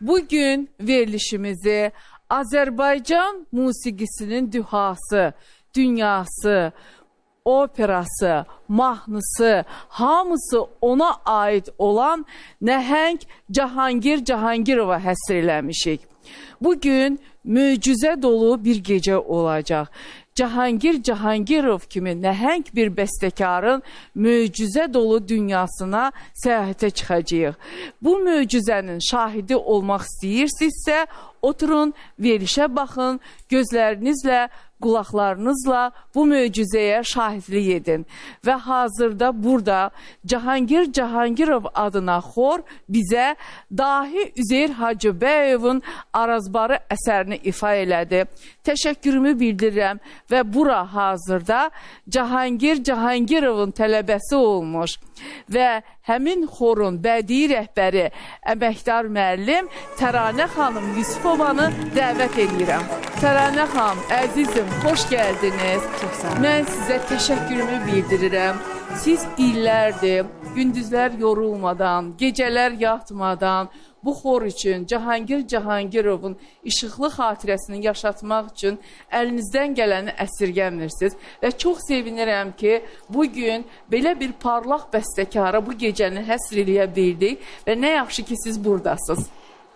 Bugün verilişimizi Azərbaycan musiqisinin dühası, dünyası, operası, mahnısı, hamısı ona aid olan nəhəng Cahangir Cahangirova həsr eləmişik. Bugün möcüzə dolu bir gecə olacaq. Cahangir Cahangirov kimi nəhəng bir bəstəkarın möcüzə dolu dünyasına səyahətə çıxacağıq. Bu möcüzənin şahidi olmaq istəyirsinizsə, oturun, verilişə baxın, gözlərinizlə, qulaqlarınızla bu möcüzəyə şahidlik edin. Və hazırda burada Cahangir Cahangirov adına xor bizə dahi Üzeyir Hacıbəyovun Arazbarı əsərini ifa elədi. Təşəkkürümü bildirirəm və bura hazırda Cahangir Cahangirovun tələbəsi olmuş və həmin xorun bədii rəhbəri əməkdar müəllim Təranə xanım Yusufovanı dəvət edirəm. Təranə xanım, əzizim, xoş gəldiniz. Çox sağ olun. Mən sizə təşəkkürümü bildirirəm. Siz illərdir, gündüzlər yorulmadan, gecələr yatmadan bu xor üçün, Cahangir Cahangirovun işıqlı xatirəsini yaşatmaq üçün əlinizdən gələni əsirgəmirsiniz. Və çox sevinirəm ki, bugün belə bir parlaq bəstəkara bu gecəni həsr eləyə bildik və nə yaxşı ki, siz buradasınız.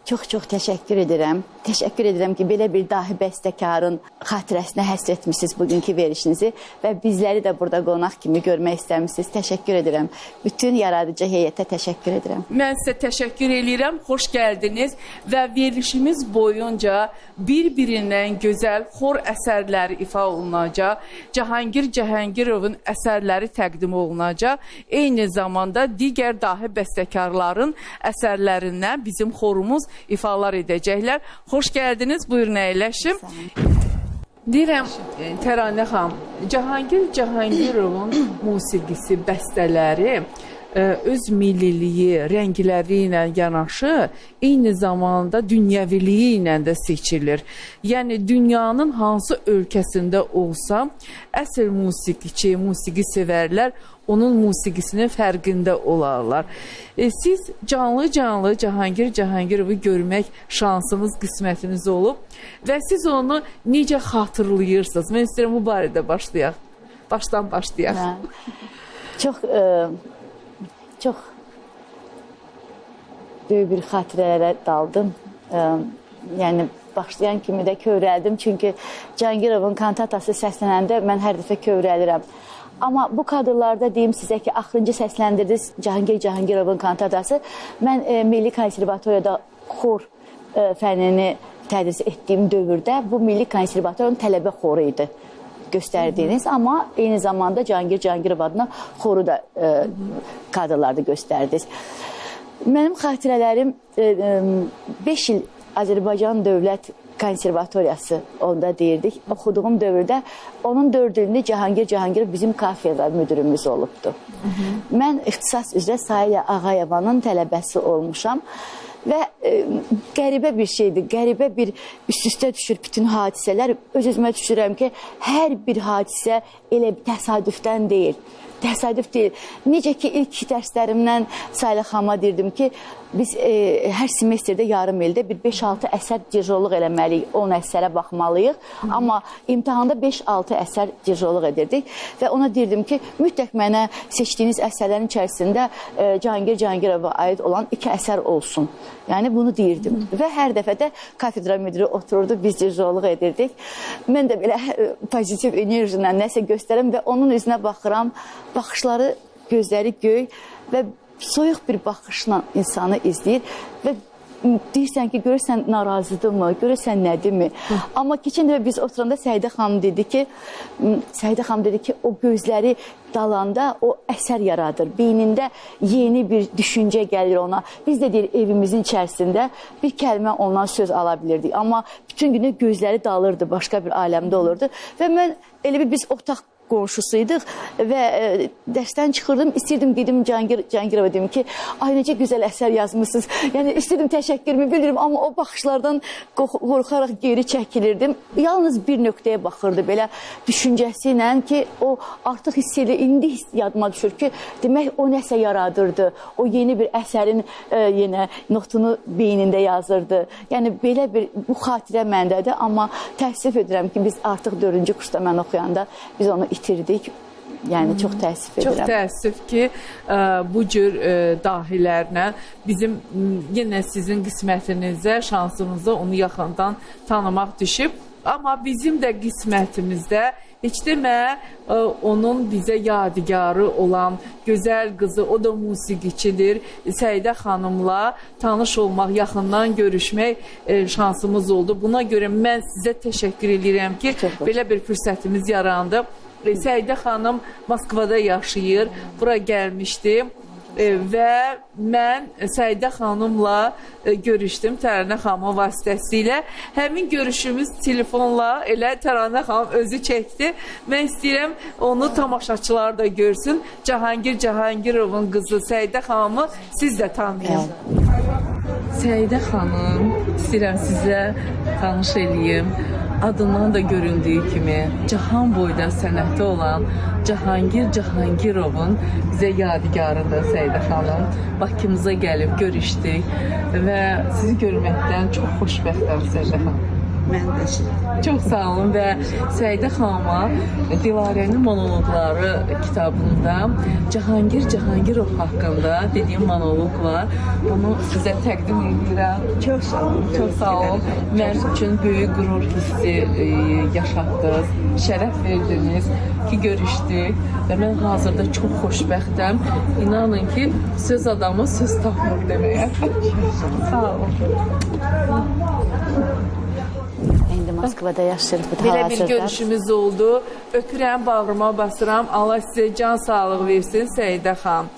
Çox-çox təşəkkür edirəm. Təşəkkür edirəm ki, belə bir dahi bəstəkarın xatirəsinə həsr etmisiniz bugünkü verilişinizi və bizləri də burada qonaq kimi görmək istəmisiniz. Təşəkkür edirəm. Bütün yaradıcı heyətə təşəkkür edirəm. Mən sizə təşəkkür eləyirəm. Xoş gəldiniz və verilişimiz boyunca bir-birindən gözəl xor əsərləri ifa olunacaq. Cahangir Cahangirovun əsərləri təqdim olunacaq. Eyni zamanda digər dahi bəstəkarların əsərlərindən bizim xorumuz ifalar edəcəklər. Xoş gəldiniz. Buyurun əyləşin. Deyirəm, Təranə xanım, Cahangir Cahangirovun musiqisi, bəstələri öz milliliyi, rəngləri ilə yanaşı, eyni zamanda dünyəviliyi ilə də seçilir. Yəni, dünyanın hansı ölkəsində olsa, əsl musiqiçi, musiqi sevərlər onun musiqisinin fərqində olarlar. Siz canlı-canlı Cahangir Cahangirovu görmək şansınız, qismətiniz olub və siz onu necə xatırlayırsınız? Mən istəyirəm bu barədə başlayaq. Başdan başlayaq. Hə. Çox çox böyük bir xatirələrə daldım. Yəni başlayan kimi də kövrəldim. Çünki Cahangirovun kantatası səslənəndə mən hər dəfə kövrəlirəm. Amma bu kadrlarda deyim sizə ki, axırıncı səsləndirdiniz Cahangir Cahangirovun kantatası. Mən Milli Konservatoriyada xor fənnini tədris etdiyim dövrdə bu Milli Konservatoriyanın tələbə xoru idi göstərdiyiniz, amma eyni zamanda Cahangir Cahangirov adına xoru da kadrlarda göstərdiniz. Mənim xatirələrim 5 il Azərbaycan Dövlət Konservatoriyası onda deyirdik. Oxuduğum dövrdə onun 4 ilini Cahangir Cahangirov bizim kafedra müdürümüz olubdu. Mən ixtisas üzrə Sahilə Ağayevanın tələbəsi olmuşam. Və qəribə bir şeydir, qəribə bir üst-üstə düşür bütün hadisələr. Öz-özümə düşürəm ki, hər bir hadisə elə təsadüfdən deyil. Təsadüf deyil. Necə ki, ilk dərslərimdən Sahilə xanıma deyirdim ki, biz hər semestrdə yarım ildə bir 5-6 əsər dirijorluq eləməliyik, 10 əsərə baxmalıyıq. Amma imtahanda 5-6 əsər dirijorluq edirdik və ona deyirdim ki, mütləq mənə seçdiyiniz əsərlərin içərisində Cahangir Cahangirova aid olan 2 əsər olsun. Yəni bunu deyirdim. Və hər dəfə də kafedra müdiri otururdu, biz dirijorluq edirdik. Mən də belə pozitiv enerji ilə nəsə göstərirəm və onun üzünə baxıram, baxışları, gözləri göy və soyuq bir baxışla insanı izləyir və deyirsən ki, görürsən narazıdırmı, görürsən nədirmi? Amma keçən dəfə biz oturanda Səidə xanım dedi ki, Səidə xanım dedi ki, o gözləri dalanda o əsər yaradır. Beynində yeni bir düşüncə gəlir ona. Biz də deyir, evimizin içərisində bir kəlmə ondan söz ala bilirdik. Amma bütün günü gözləri dalırdı, başqa bir aləmdə olurdu. Və mən elə bir biz otaq qonşusu iduq və dərsdən çıxırdım, istəyirdim gedim Cangirova deyim ki, ay necə gözəl əsər yazmısınız. Yəni istəyirdim təşəkkürümü bildirim, amma o baxışlardan qorxaraq geri çəkilirdim. Yalnız bir nöqtəyə baxırdı belə düşüncəsi ilə ki, o artıq hiss edir, indi yadıma düşür ki, demək o nəsə yaradırdı. O yeni bir əsərin yenə notunu beynində yazırdı. Yəni belə bir bu xatirə məndədir, amma təəssüf edirəm ki, biz artıq 4-cü kursda mən oxuyanda biz onu itirdik. Yəni çox təəssüf Çox edirəm. təəssüf ki, bu cür dahilərlə bizim yenə sizin qismətinizə, şansınıza onu yaxından tanımaq düşüb. Amma bizim də qismətimizdə heç demə onun bizə yadigarı olan gözəl qızı, o da musiqiçidir, Səidə xanımla tanış olmaq, yaxından görüşmək şansımız oldu. Buna görə mən sizə təşəkkür edirəm ki, Çox xoş. belə bir fürsətimiz yarandı. Səidə xanım Moskvada yaşayır, bura gəlmişdi. Və mən Səidə xanımla görüşdüm Təranə xanımın vasitəsilə. Həmin görüşümüz telefonla elə Təranə xanım özü çəkdi. Mən istəyirəm onu tamaşaçılar da görsün. Cahangir Cahangirovun qızı Səidə xanımı siz də tanıyın. Səidə xanım, istəyirəm sizə tanış eləyim. Adından da göründüyü kimi cahan boyda sənəti olan Cahangir Cahangirovun bizə yadigarıdır Səidə xanım. Bakımıza gəlib görüşdük və sizi görməkdən çox xoşbəxtəm Səidə xanım. Mən də sizi. Çox sağ olun və Səidə xanıma Dilarənin monoloqları kitabında Cahangir Cahangirov haqqında dediyim monoloq var. Bunu sizə təqdim edirəm. Çox sağ olun. Çox sağ olun. Mənim üçün böyük qürur hissi yaşatdınız, şərəf verdiniz ki, görüşdük və mən hazırda çox xoşbəxtəm. İnanın ki, söz adamı söz tapmır deməyə. Sağ olun. İndi Moskvada yaşayır bu Belə bir hal-hazırda. görüşümüz oldu. Öpürəm, bağrıma basıram. Allah sizə can sağlığı versin, Səidə xanım.